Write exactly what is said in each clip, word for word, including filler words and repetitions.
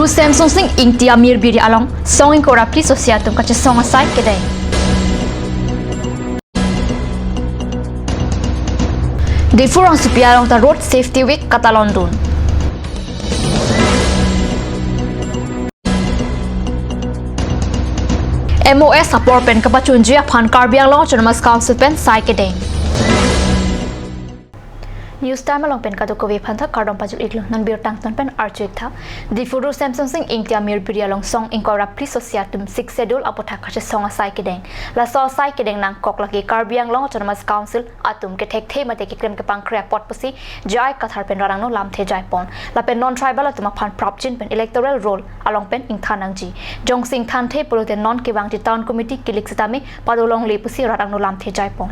Semsonsing Ingti amir biri along song ingkoi ra phli sosi atum kachesong asai kedeng. Diphu rongsopi along ta Road Safety Week katalondun. M O S apor pen kapachunji aphan Karbi Anglong Autonomous Council pen sai kedeng. News Time along pen kadokave aphan ta kardom pajir-iklo, non birta angton pen arju-ik tha. Diphu Road Semsonsing Ingti amir biri along song ingkoi ra phli sosi atum Sixth Schedule aputhak kachesong asai kedeng. Laso asai kedeng nangkok lake Karbi Anglong Autonomous Council atum kethekthe mate keklem kepangkre apot pusi J I Kathar pen rat angno lamthe jaipon. Lapen non tribal atum aphan prapjin pen electoral roll along pen ingthan nangji. Jongsi ingthanthe pulote non kevangji town committee kilik sitame padolongle pusi rat angno lamthe jaipon.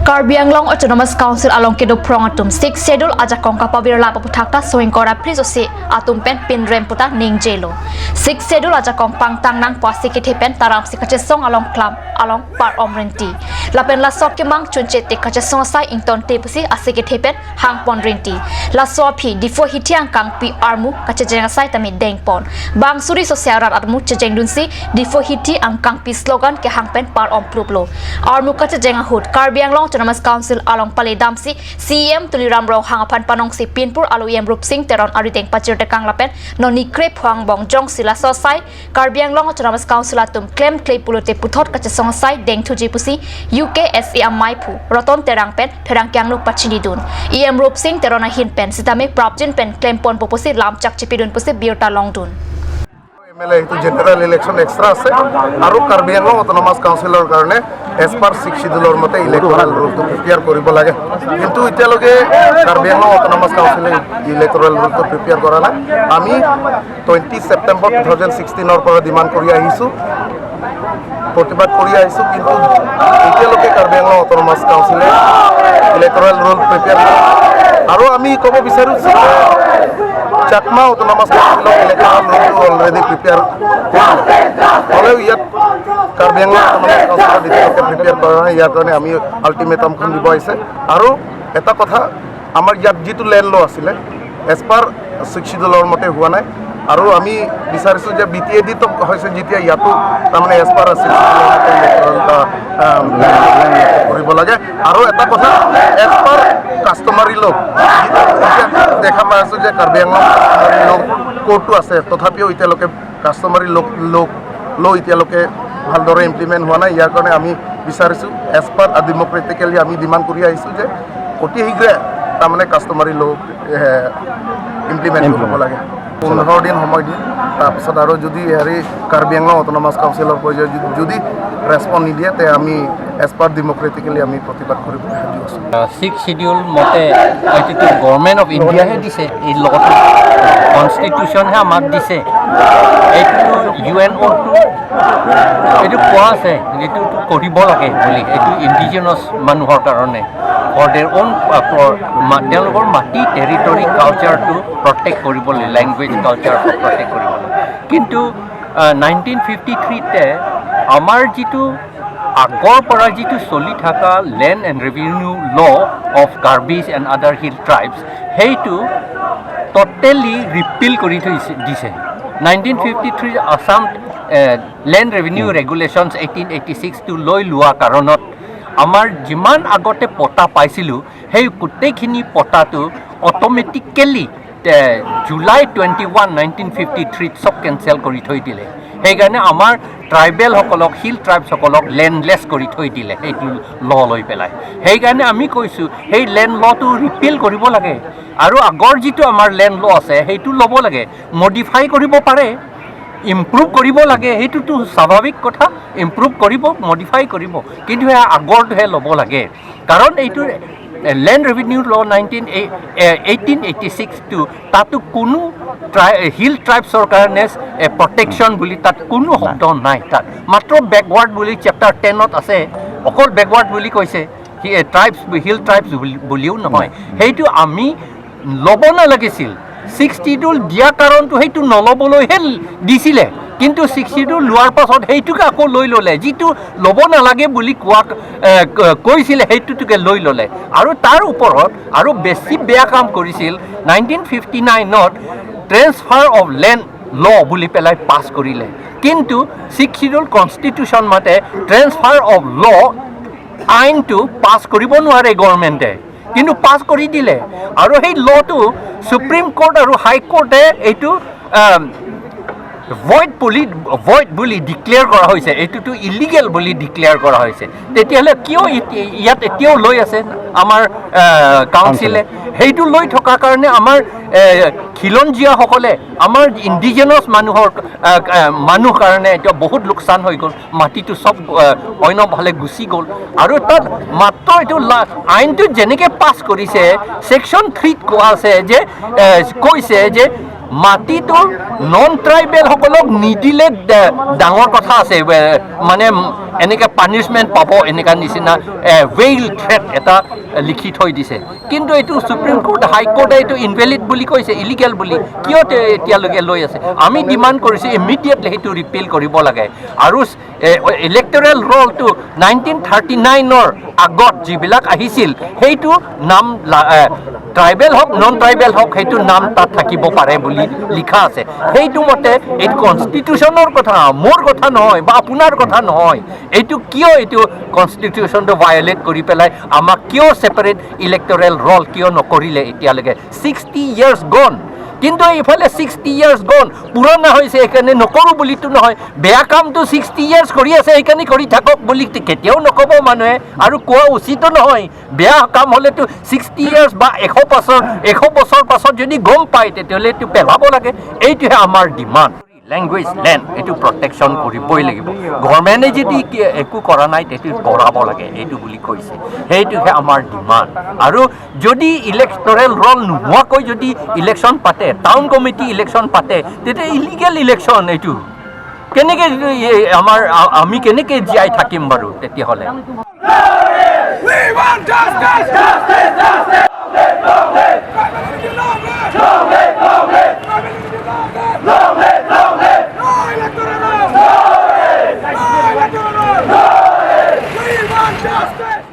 Karbi Anglong Autonomous Council along kedo phrong atum Sixth Schedule ajakong kapavirlap aputhak ta song ingkoi ra phli sosi atum pen pinrem puta ningjelo. Sixth Schedule ajakong pangtang nangpo asi kethe pen taramsi kachesong along klam along par-om rinti. Lapen laso kemang chunche te kachesong asai ingtonte pusi asi kethe pen hangpon rinti. Laso aphi Diphu hithi angkangpi armu kachejeng asai tame dengpon. Bang suri sosi arat armu chejengdunsi Diphu hithi angkangpi slogan kehang pen par-om pluplo. Armu kachejeng ahut Karbi Anglong Autonomous Council along paledamsi C E M Tuliram Ronghang aphan panongsi pinpur alo E M Rupsing Teron arideng pachirtekang lapen non ni krepho angbong jongsi laso asai Karbi Anglong Autonomous Council atum klemkle pulote puthot kachesong asai dengthuji pusi U K S A amaiphu Roton Terang pen pherangke angno pachinidun. E M Rupsing Teron ahin pen sitame prapjin pen klemponpo pusi lamchak chipidun pusi birta longdun. M L A, এইটো general election extra আছে আৰু কাৰ্বি আংলং অট'নমাছ কাউন্সিলৰ কাৰণে as per six শ্বিডিউলৰ মতে ইলেক্টৰেল ৰোলটো প্ৰিপেয়াৰ কৰিব লাগে। কিন্তু এতিয়ালৈকে কাৰ্বি আংলং অট'নমাছ কাউন্সিলে ইলেক্টৰেল ৰোলটো প্ৰিপেয়াৰ কৰা নাই। আমি টুৱেণ্টি ছেপ্টেম্বৰ টু থাউজেণ্ড ছিক্সটিনৰ পৰা ডিমাণ্ড কৰি আহিছোঁ, প্ৰতিবাদ কৰি আহিছোঁ, কিন্তু এতিয়ালৈকে কাৰ্বি আংলং অট'নমাছ কাউন্সিলে ইলেক্টৰেল ৰোল প্ৰিপেয়াৰ কৰা নাই। আৰু আমি ক'ব বিচাৰোঁ যে চাকমা অট'নমাছ কাউন্সিলৰ ইলেক্টৰেল ৰোলটো অলৰেডি প্ৰিপেয়াৰ কৰিলে, হ'লেও ইয়াত কাৰ্বি আংলং অট'নমাছ কাউন্সিলত এতিয়ালৈকে প্ৰিপেয়াৰ কৰা নাই। ইয়াৰ কাৰণে আমি আল্টিমেটামখন দিব আহিছে। আৰু এটা কথা, আমাৰ ইয়াত যিটো লেণ্ড ল' আছিলে, এজ পাৰ ছিক্স শ্বিডিউলৰ মতে হোৱা নাই। আৰু আমি বিচাৰিছোঁ যে বি টি এ ডিত হৈছে যেতিয়া ইয়াতো তাৰমানে এজ পাৰ ছিক্স শ্বিডিউলৰ মতে ইলেক্টৰেল, আহ, আহ, কৰিব লাগে। আৰু এটা কথা, এজ পাৰ কাষ্টমাৰী ল', যিটো এতিয়া দেখা পাই আছোঁ যে কাৰ্বি আংলং কাষ্টমাৰী ল' ক'ডটো আছে, তথাপিও এতিয়ালৈকে কাষ্টমাৰী ল', ল', ল' এতিয়ালৈকে ভালদৰে ইমপ্লিমেণ্ট হোৱা নাই। ইয়াৰ কাৰণে আমি বিচাৰিছোঁ, এজ পাৰ ডেম'ক্ৰেটিকেলি আমি ডিমাণ্ড কৰি আহিছোঁ যে অতি শীঘ্ৰে তাৰমানে কাষ্টমাৰী ল', এ, ইমপ্লিমেণ্ট হ'ব লাগে। পোন্ধৰ দিন সময় দিম, তাৰপিছত আৰু যদি হেৰি কাৰ্বি আংলং অট'নমাছ কাউন্সিলৰ পৰ্যায়ত যদি, যদি ৰেছপন্স নিদিয়ে, তে আমি এজ পাৰ ডেম'ক্ৰেটিকেলি আমি প্ৰতিবাদ কৰিবলৈ সাজু আছোঁ। ছিক্স শ্বিডিউল মতে এইটোতো গভৰ্ণমেণ্ট অফ ইণ্ডিয়াহে দিছে, এই লটো কনষ্টিটিউশ্যনহে আমাক দিছে। এইটো ইউ এন অ'টো এইটো কোৱা আছে, যিটো কৰিব লাগে বুলি, এইটো ইণ্ডিজিনাছ মানুহৰ কাৰণে, ফৰ দেৰ অ'ন, ফৰ মা-, তেওঁলোকৰ মাটি, টেৰিটৰী, কালচাৰটো প্ৰটেক্ট কৰিবলৈ, লেংগুৱেজ কালচাৰটো প্ৰটেক্ট কৰিবলৈ। কিন্তু নাইনটিন ফিফটি থ্ৰীতে আমাৰ যিটো আগৰ পৰা যিটো চলি থকা Land and Revenue Law of Karbis and Other Hill Tribes, সেইটো ট'টেলি ৰিপিল কৰি থৈছে, দিছে। নাইনটিন ফিফটি থ্ৰী আছাম, এ, লেণ্ড ৰেভিনিউ হুম। ৰেগুলেশ্যনছ এইটিন এইটি ছিক্সটো লৈ লোৱা কাৰণত আমাৰ যিমান আগতে পটা পাইছিলোঁ, সেই গোটেইখিনি পটাটো অট'মেটিকেলি, এ, July twenty one, nineteen fifty থ্ৰীত চব কেঞ্চেল কৰি থৈ দিলে। সেইকাৰণে আমাৰ ট্ৰাইবেলসকলক, হিল ট্ৰাইবছসকলক লেণ্ডলেছ কৰি থৈ দিলে সেইটো ল' লৈ পেলাই। সেইকাৰণে আমি কৈছোঁ, সেই লেণ্ড ল'টো ৰিপিল কৰিব লাগে আৰু আগৰ যিটো আমাৰ লেণ্ড ল' আছে, সেইটো ল'ব লাগে, মডিফাই কৰিব পাৰে, ইমপ্ৰুভ কৰিব লাগে, সেইটোতো স্বাভাৱিক কথা, ইমপ্ৰুভ কৰিব, মডিফাই কৰিব, কিন্তু সেই আগৰটোহে ল'ব লাগে। কাৰণ এইটো লেণ্ড ৰেভিনিউ ল' নাইনটিন, এইটিন এইটি ছিক্সটো, তাতো কোনো ট্ৰাই-, হিল ট্ৰাইবছৰ কাৰণে, এ, প্ৰটেকশ্যন বুলি তাত কোনো শব্দ নাই। তাত মাত্ৰ বেকৱাৰ্ড বুলি চেপ্টাৰ টেনত আছে, অকল বেকৱাৰ্ড বুলি কৈছে, হি-, এ, ট্ৰাইবছ, হিল ট্ৰাইবছ বুলি, বুলিও নহয়। নাই। সেইটো আমি ল'ব নালাগিছিল। ছিক্স শ্বিডিউল দিয়া কাৰণটো সেইটো নল'বলৈহে দিছিলে, কিন্তু ছিক্স শ্বিডিউল লোৱাৰ পাছত সেইটোকে আকৌ লৈ ল'লে, যিটো ল'ব নালাগে বুলি কোৱা, এ, ক-, কৈছিলে, সেইটোকে লৈ ল'লে। আৰু তাৰ ওপৰত আৰু বেছি বেয়া কাম কৰিছিল নাইনটিন ফিফটি নাইনত ট্ৰেন্সফাৰ অফ লেণ্ড ল বুলি পেলাই পাছ কৰিলে। কিন্তু ছিক্স শ্বিডিউল কনষ্টিটিউশ্যন মতে ট্ৰেন্সফাৰ অফ ল আইনটো পাছ কৰিব নোৱাৰে গভৰ্ণমেণ্টে, কিন্তু পাছ কৰি দিলে। আৰু সেই লটো ছুপ্ৰিম কোৰ্ট আৰু হাই কোৰ্টে এইটো আম, ভইড বুলি, ভইড বুলি ডিক্লেয়াৰ কৰা হৈছে, এইটোতো ইলিগেল বুলি ডিক্লেয়াৰ কৰা হৈছে। তেতিয়াহ'লে কিয় ইতি- ইয়াত এতিয়াও লৈ আছে আমাৰ আহ, কাউন্সিলে? সেইটো লৈ থকাৰ কাৰণে আমাৰ এ, খিলঞ্জীয়াসকলে, আমাৰ ইণ্ডিজিনাছ মানুহৰ আহ, আহ, মানুহ কাৰণে এতিয়া বহুত লোকচান হৈ গ'ল। মাটিটো চব আহ, অন্য ফালে গুচি গ'ল। আৰু তাত মাত্ৰ এইটো লা- আইনটো যেনেকে পাছ কৰিছে, ছেকশ্যন থ্ৰীত কোৱা আছে যে এ, কৈছে যে মাটিটো নন ট্ৰাইবেলসকলক নিদিলে ডা- ডাঙৰ কথা আছে, এ, মানে এনেকে পানিচমেণ্ট পাব, এনেকা নিচিনা ভেইল থ্ৰেট এটা লিখি থৈ দিছে। কিন্তু এইটো ছুপ্ৰিম কোৰ্ট, হাই কোৰ্টে এইটো ইনভেলিড বুলি কৈছে, ইলিগেল বুলি। কিয় তে- এতিয়ালৈকে লৈ আছে? আমি ডিমাণ্ড কৰিছোঁ ইমিডিয়েটলি সেইটো ৰিপিল কৰিব লাগে। আৰু ইলেক্টৰেল ৰলটো নাইনটিন থাৰ্টি নাইনৰ আগত যিবিলাক আহিছিল, সেইটো নাম লা- এ, ট্ৰাইবেল হওক, নন ট্ৰাইবেল হওক, সেইটো নাম তাত থাকিব পাৰে বুলি লিখা আছে। সেইটো মতে এইটো কনষ্টিটিউশ্যনৰ কথা, মোৰ কথা নহয় বা আপোনাৰ কথা নহয়। এইটো কিয়, এইটো কনষ্টিটিউশ্যনটো ভায়লেট কৰি পেলাই আমাক কিয় ছেপাৰেট ইলেক্টৰেল ৰল কিয় নকৰিলে এতিয়ালৈকে? ছিক্সটি ইয়াৰ্ছ গ'ন, কিন্তু এইফালে ছিক্সটি ইয়াৰ্ছ গ'ন, পুৰণা হৈছে সেইকাৰণে নকৰোঁ বুলিতো নহয়। বেয়া কামটো ছিক্সটি ইয়াৰ্ছ কৰি আছে সেইকাৰণে কৰি থাকক বুলি কেতিয়াও নক'ব মানুহে, আৰু কোৱা উচিতো নহয়। বেয়া কাম হ'লেতো ছিক্সটি ইয়াৰ্ছ বা এশ পাছত, এশ বছৰ পাছত যদি গম পায়, তেতিয়াহ'লে এইটো পেলাব লাগে। এইটোহে আমাৰ ডিমাণ্ড। লেংগুৱেজ লেণ্ড এইটো প্ৰটেকশ্যন কৰিবই লাগিব। গভৰ্ণমেণ্টে যদি কি- একো কৰা নাই, তেতিয়া কৰাব লাগে, এইটো বুলি কৈছে। সেইটোহে আমাৰ ডিমাণ্ড। আৰু যদি ইলেক্টৰেল ৰল নোহোৱাকৈ যদি ইলেকশ্যন পাতে, টাউন কমিটি ইলেকশ্যন পাতে, তেতিয়া ইলিগেল ইলেকশ্যন এইটো। কেনেকে এই আমাৰ আ- আমি কেনেকে জীয়াই থাকিম বাৰু তেতিয়াহ'লে? We want justice! Justice! Justice! Long live! Long live! Long live! Long live! Long live! Long live! Long live! No electoral roll! No electoral roll! We want justice!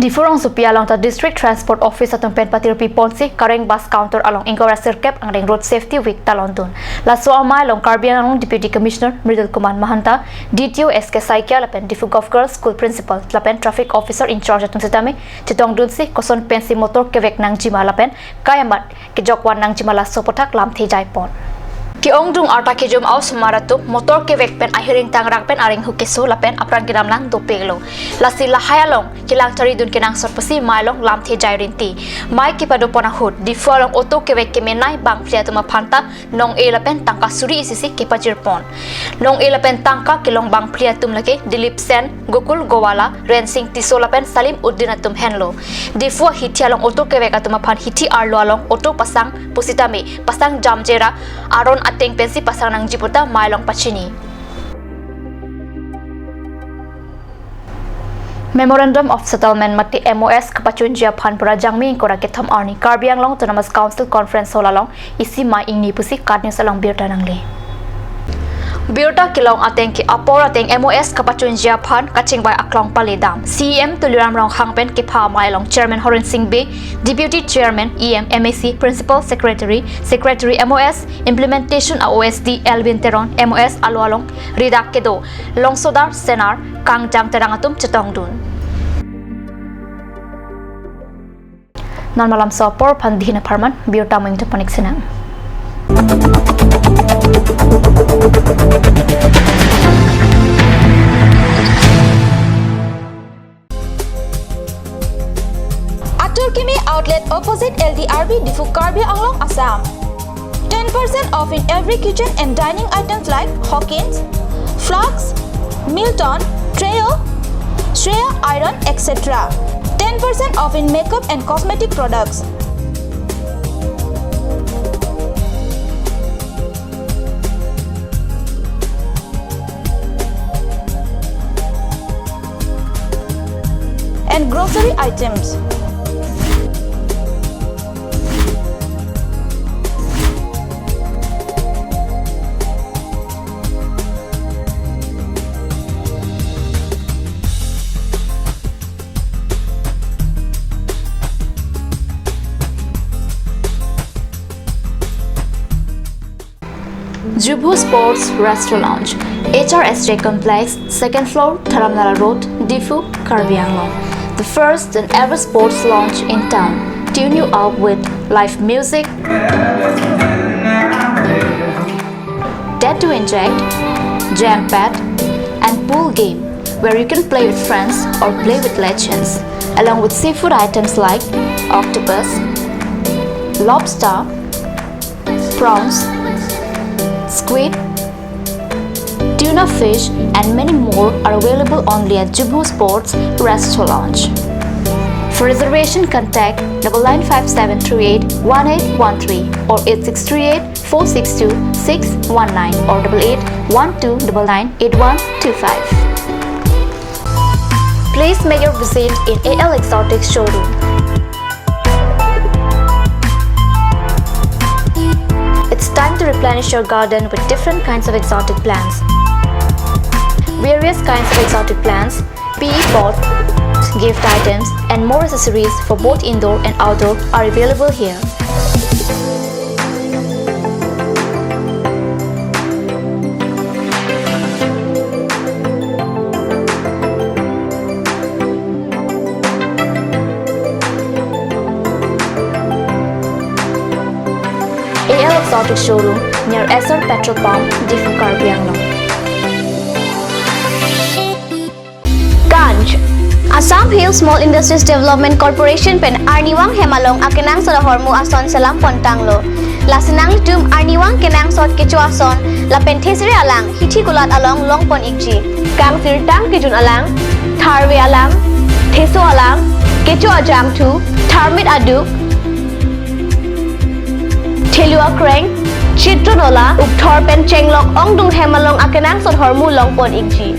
Diphu rongsopi along ta District Transport Office atum pen patirpi ponsi Kareng Bus Counter along ingkoi ra sirkep angreng Road Safety Week talondun. Laso amei along Karbi Anglong Deputy Commissioner Mridul Kumar Mahanta, D T O S K Saikia lapen Diphu Govt Girls School Principal lapen Traffic Officer in charge atum sitame chetongdunsi koson pensi motor kevek nangjima lapen kai amat kejokvan nangjima laso aputhak lamthe jaipon. Ke-ongdung arta kejom a-osomar atum motor kevek pen ahiring tangrang pen areng hu keso lapen apran kedam lang dopiklo. Lasi lahai along kelang charidun kenangsot pusi mei along lamthe jai rinti. Mei kepadopon ahut Diphu along auto kevek kemenei bangphli atum aphan ta nong-e lapen tangka suri isi si kepajirpon. Nong-e lapen tangka kelong bangphli atum lake Dilip Sen, Gokul Gowala, Rensing Tisso lapen Salim Uddin atum henlo. Diphu ahithi along auto kevek atum aphan hithi arlo along auto pasang pusitame pasang jamje ra aron ateng pensi pasang nangji pu ta mei along pachini. Memorandum of Settlement mate M O S kapachunji aphan pura Jangmi ingkoi ra kethom arni Karbi Anglong Autonomous Council Conference Hall along isi mei ingni pusi KAT News along birta nangle. Birta kelong ateng ke apor ateng M O S kapachunji aphan kachingvai aklong pale dam. C E M Tuliram Ronghang pen kepha amei along Chairman Horen Sing Bey, Deputy Chairman, E M, M A C, Principal Secretary, Secretary M O S, Implementation a-O S D Elvin Teron, M O S alo along ridak kedo Longsodar Senar, Kangjang Terang atum chetongdun. Non malam so apor aphan dihina pharman, birta mo ingtoponik sinang. Atur Kimi Outlet opposite L D R B Diphu, Karbi Anglong, Assam. Ten percent off in every kitchen and dining items like Hawkins, Flask, Milton, Trio, Shreya Iron, et cetera. Ten percent off in makeup and cosmetic products. And grocery items. Jubu Sports Restaurant, H R S J Complex, second floor, Dharamnala Road, Diphu, Karbi Anglong. The first and ever sports lounge in town. Tune you up with live music, tattoo inject, jam pad, and pool game where you can play with friends or play with legends, along with seafood items like octopus, lobster, prawns, squid, tuna fish, and many more are available only at Jubu Sports Restaurant. For reservation, contact double nine five seven three eight one eight one three or eight six three eight four six two six one nine or double eight one two double nine eight one two five. Please make your visit in A L Exotic Showroom. It's time to replenish your garden with different kinds of exotic plants. Various kinds of exotic plants, P E pots, gift items, and more accessories for both indoor and outdoor are available here. A L Exotic Showroom near Esso Petrol Pump, Diphu, Karbi Anglong. Ganj. Assam Hill Small Industries Development Corporation pen arnivang hem along akenangsot ahormu ason selam pon tanglo. Lasi nanglitum arnivang kenangsot kecho ason lapen thesere alang hithi kulat along long pon ikji. Kangsirtang kejun alang, tharve alang, theso alang, kecho ajangthu, tharmit aduk, thelu akreng, chitron ola, ukthor pen chenglok ongdung hem along akenangsot ahormu long pon ikji.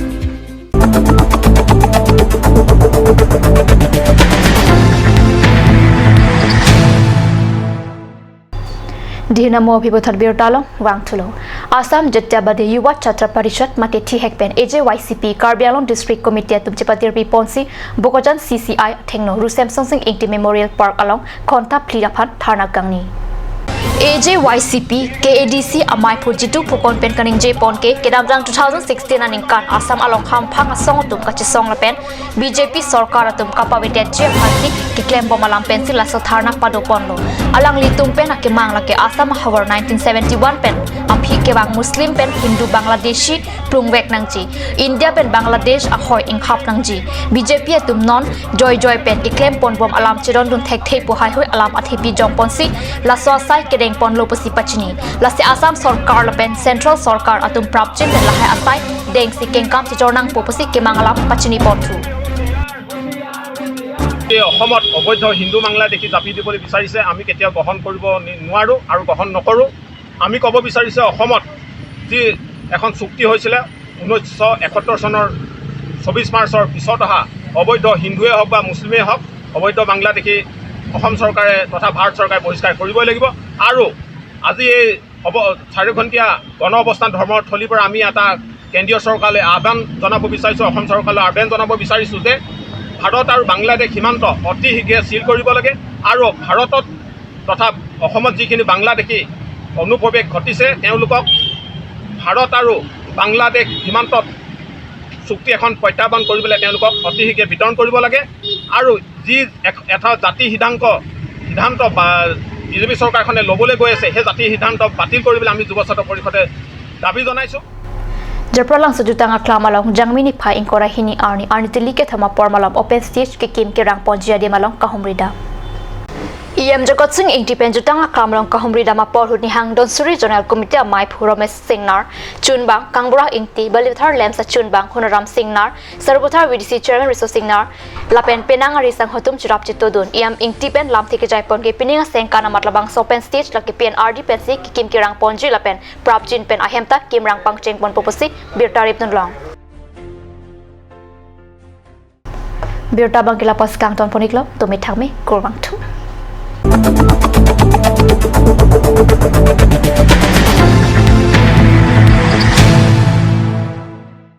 Dihina mo aphi puthot birta along vangthulo. Assam Jatiyatabadi Yuva Chhatra Parishad mate thihek pen A J Y C P Karbi Anglong District Committee atum chepatirpi ponsi Bokajan C C I athengno Ru Semsonsing Ingti Memorial Park along khonta phli aphan dharna kangni. A J Y C P K A D C amei Phu Jitu Phukan pen kaningje pon ke kedamtang two thousand sixteen aningkan Assam along hamphang asong atum kachesong lapen B J P sorkar atum kapavedetji aphansi keklem bom alam pensi laso dharna pado ponlo. Alanglitum pen akemang lake Assam ahavar nineteen seventy-one pen aphi kevang Muslim pen Hindu Bangladeshi plungvek nangji, India pen Bangladesh ahoi ingkhap nangji, B J P atum non joijoi pen keklem pon bom alam chedondun thekthe pu haihoi alam athepi jong ponsi laso asai kedeng ponlo pusi pachini. Lasi Assam sorkar lapen Central sorkar atum prapjin pen lahai asai dengsi kengkam chechor nangpo pusi kemang alam pachini ponthu. এই অসমত অবৈধ হিন্দু বাংলাদেশী জাপি দিবলৈ বিচাৰিছে, আমি কেতিয়াও গ্ৰহণ কৰিব নি-, নোৱাৰোঁ আৰু গ্ৰহণ নকৰোঁ। আমি ক'ব বিচাৰিছে, অসমত যি এখন চুক্তি হৈছিলে ঊনৈছশ এসত্তৰ চনৰ চৌবিছ মাৰ্চৰ পিছত অহা অবৈধ হিন্দুৱে হওক বা মুছলিমেই হওক, অবৈধ বাংলাদেশী অসম চৰকাৰে তথা ভাৰত চৰকাৰে বহিষ্কাৰ কৰিবই লাগিব। আৰু আজি এই অব-, চাৰি ঘণ্টীয়া গণ অৱস্থান ধৰ্মৰ থলীৰ পৰা আমি এটা কেন্দ্ৰীয় চৰকাৰলৈ আহ্বান জনাব বিচাৰিছোঁ, অসম চৰকাৰলৈ আহ্বান জনাব বিচাৰিছোঁ যে ভাৰত আৰু বাংলাদেশ সীমান্ত অতি শীঘ্ৰে চিল কৰিব লাগে আৰু ভাৰতত তথা অসমত যিখিনি বাংলাদেশী অনুপ্ৰৱেশ ঘটিছে, তেওঁলোকক ভাৰত আৰু বাংলাদেশ সীমান্তত চুক্তি এখন প্ৰত্যাহ্বান কৰিবলৈ তেওঁলোকক অতি শীঘ্ৰে বিতৰণ কৰিব লাগে। আৰু যি এক-, এটা জাতি সিদ্ধান্ত, সিদ্ধান্ত বা বিজেপি চৰকাৰখনে ল'বলৈ গৈ আছে, সেই জাতি সিদ্ধান্ত বাতিল কৰিবলৈ আমি যুৱ ছাত্ৰ পৰিষদে দাবী জনাইছোঁ। Japralangso jutang aklam along Jangmi niphai ingkoi ra hini arni, arni tili kethom apor malom open stage kekim kerang ponji adim along kahumri dam. E M Jagat Sing Ingti pen jutang aklam along kahumri dam apor ahut Nihang Dhansiri Zonal Committee amei Phu Ramesh Singnar, chunbang Kangbura Ingti, Balipathar LAMPS achunbang Honoram Singnar, Sarupathar V D C Chairman Riso Singnar lapen penang ari sangho atum cherap chetodun. E M Ingti pen lamthe kejai pon ke pining asengkan amat labangso open stage lake P N R D pensi kekim kerang ponji lapen prapjin pen ahem ta kimrang pangcheng ponpo pusi birta ripdun long. Birta abang ke lapu-an si kangton pon iklo, tumi thakmi, kurvangthu.